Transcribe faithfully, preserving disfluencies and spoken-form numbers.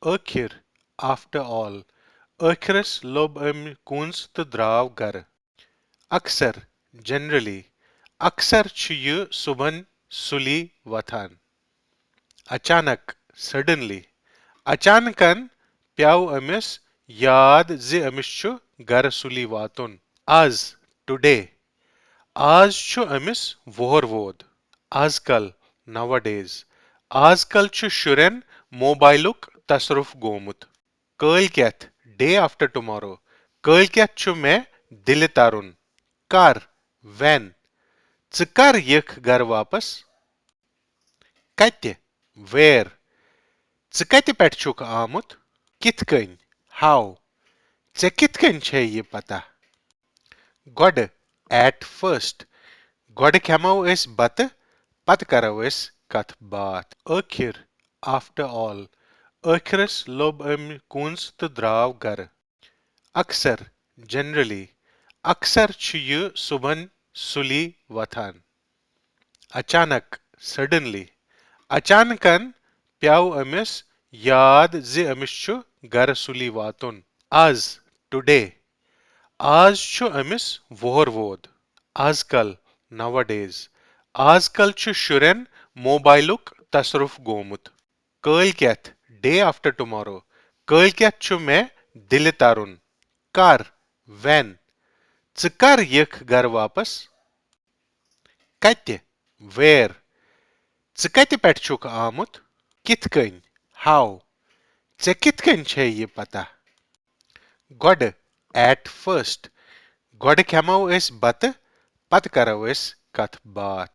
ٲخِر، after all، ٲخرس لوٚب أمۍ کُنٛز تہٕ درٛاو گرٕ۔ اکثر، generally، اکثر چھُ یہِ صُبحن سُلی وۄتھان۔ اچانک، suddenly، اچانکن پیوٚو أمِس یاد زِ أمِس چھُ گرٕ سُلی واتُن۔ از، today، از چھُ أمِس وُہر وود۔ از کل، nowadays، از کل چھُ شُرٮ۪ن موبایلُک تصرُف گوٚمُت۔ کٲلۍ کٮ۪تھ، day after tomorrow، کٲلۍ کٮ۪تھ چھُ مےٚ دِلہِ ترُن۔ کر، when، ژٕ کر یِکھ گرٕ واپس؟ کتہِ، where، ژٕ کتہِ پٮ۪ٹھ چھُکھ آمُت؟ کِتھ کٔنۍ، how، ژےٚ کِتھ کٔنۍ چھے یہِ پتہ؟ گۄڈٕ، at first، گۄڈٕ کھٮ۪مو أسۍ بتہٕ، پتہٕ کرو أسۍ کتھ باتھ۔ ٲخِر، after all، ٲخرس لوٚب أمۍ کُنٛز تہٕ درٛاو گرٕ۔ اکثر، generally، اکثر چھُ یہِ صُبحن سُلی وۄتھان۔ اچانک، suddenly، اچانکن پیوٚو أمِس یاد زِ أمِس چھُ گرٕ سُلی واتُن۔ از، today، از چھُ أمِس وُہر وود۔ از کل، nowadays، از کل چھُ شُرٮ۪ن موبایلُک تصرُف گوٚمُت۔ کٲلۍ کٮ۪تھ، day after tomorrow، کٲلۍ کٮ۪تھ چھُ مےٚ دِلہِ ترُن۔ کر، when، ژٕ کر یِکھ گرٕ واپس؟ کتہِ، where، ژٕ کتہِ پٮ۪ٹھ چھُکھ آمُت؟ کِتھ کٔنۍ، how، ژےٚ کِتھ کٔنۍ چھے یہِ پتہ؟ گۄڈٕ، at first، گۄڈٕ کھٮ۪مو أسۍ بتہٕ، پتہٕ کرو أسۍ کتھ باتھ۔